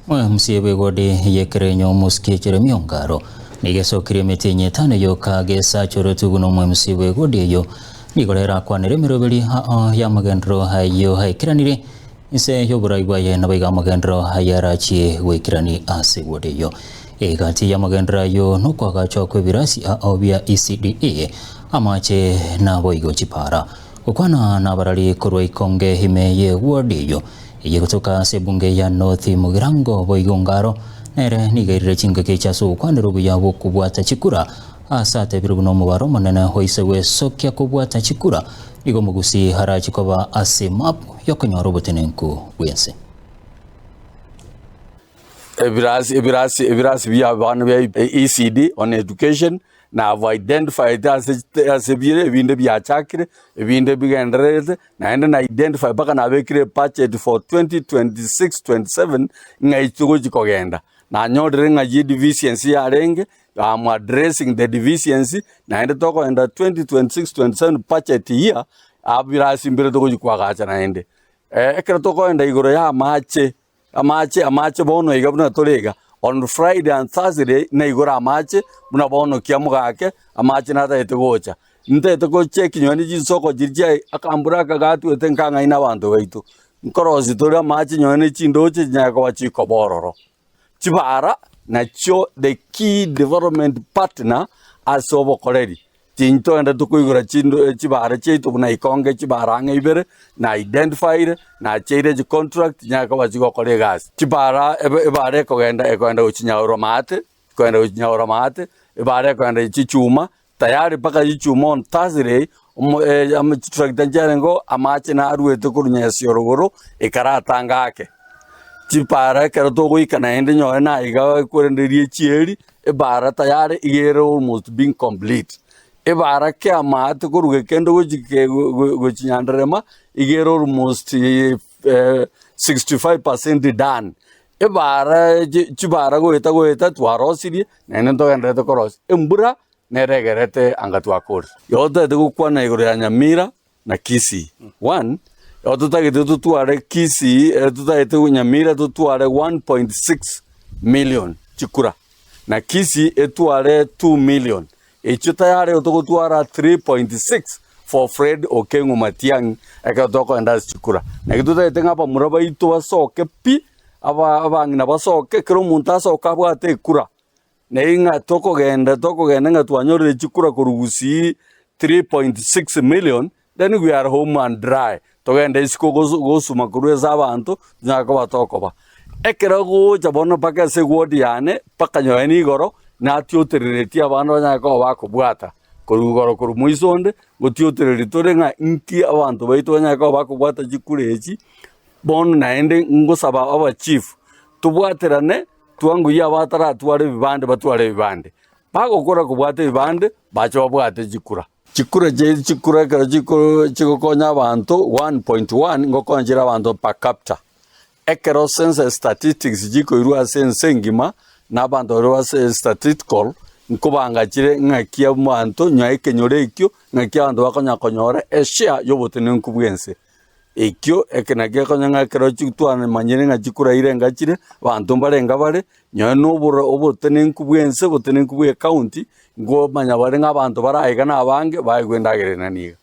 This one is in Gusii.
Omosie bw'egodi y'ekerenyo omosike Jeremia Ongaro nigo esokirie emetienyi etano yoka gesachoretwe buna omoMC bw'egodi eyio. Nigo rero akwanire emeroberi ao y'amagenderero ayio aikeranire inse y'oborai bwaye naboigo amagenderero ayio arachie goikerani ase egodi eyio. Egati y'amagenderero ayio nokoagachwa kw'ebirasi ao bia ECDE, amache naboigo chipara. Gokwana nabarari korwa ikonge ime y'eward eyio eye gotoka ase ebunge ya North Mugirango boigo Ngaro nere nigo airire chingaki echi ase ogokwanera obuya bw'okobwata chikura ase atebire buna omobaro omonene oise gwesokia kobwata chikura nigo omogusii arache koba ase map yokonyora obotenenku bw'ense. Ebirasi ebirasi ebirasi bia abana bia ECD on education na have identified ase ase bire ebinde biachakire ebinde bigendererete naende na identify mpaka nabekire ebudget for 2026 27 ng'a echi togochi kogenda. Nanyorire ng'a eywo deficiency yarenge am addressing the deficiency naende tokogenda 2026 27 budget year abirasi mbire togochi koagacha naende. Ekero tokogenda igoro ya amache. Amache, amache bono iga buna tore iga, on Friday and Thursday naigore amache buna bono kiamogake, amache natagete gocha. Ntagete gocheki nonye ne chinsoko chiria chia akambura aka gatwete nkang'aina abanto baito. Nkorosia tore amache nonye ne chindoche chinyare koba chikoba ororo. Chibara nachio the key development partner ase obokoreri. Tintogenda tokoigora chindo chibara chiaito buna ikonge chibara ang'e ibere, na identified, nacheire chicontract chinyare koba chigokora egasi. Chibara ebe ebara ekogenda ekogenda gochia nyaurwa maate, ekogenda gochia nyaurwa maate, ebara ekogenda chichuma, tayari mpaka chichuma on Thursday, omo amo chitractor nchiarenge amache naruete korwa nyasio rogoro, ekaratanga ake. Chibara ekero togoika naende nyore naiga korende rie chieri, Ebaara tayari iga ere almost being complete. Ebaara kiamaate korwa gekendo gochi ke gochi nyanderema iga ere almost 65% done. Ebaara chi chibaara goeta goeta twarosirie naende ntogendererete korosia. Embura nere egerete anga twakorire. Igo totagete gokwana igoro ya Nyamira na Kisii. One, igo totagete totware Kisii, eh, totagete Nyamira totware 1.6 million chikura, na Kisii etware 2 million. Echio tayari igo togotwara 3.6 for Fred Okengo Matiang'i ekero tokogenda ase chikura. Naki totagete ng'a abamura baito basoke pi, aba abang'ina basoke, kera omonto asoke abwate ekura. Naye ng'a tokogenda tokogenda ng'a twanyorire chikura korwa Gusii 3.6 million, then we are home and dry. Togende isiko gosu gosuma korwa ase abanto, tonyare koba tokoba. Ekero gocha bono mpaka ase eward yane, mpaka nyowe nigoro, natiotereretie abana banyare koba bakobwata, korwa igoro korwa moiso onde, ngotiotereria tore ng'a inki abanto baito banyare koba bakobwata chikura echi, bono naende ngosaba abachief, tobwaterane. Twanguie abataratware ebibande batware ebibande, bagokora kobwata ebibande, bache babwate chikura. Chikura chiaito chikura ekero chiko chigokonya abanto 1.1 ngokonya chire abanto per capita. Ekero census statistics chikoirwa ase ense engima, na abanto baria base statistical, nkobanga chire ng'aki abanto nyuma ekenyoro ekio, ng'aki abanto bakonya konyora eshare ya obotenenku bwa ense. Ekio eke nakio gekonya ng'a ekero twamanyire ng'a chikura irenga chire, abanto mbarenga bare, nonye na oboro obotenenku bwa ense obotenenku bwa ecounty, nkomanya bare ng'a abanto bare aiga na abange, baegwe endagera ere niga.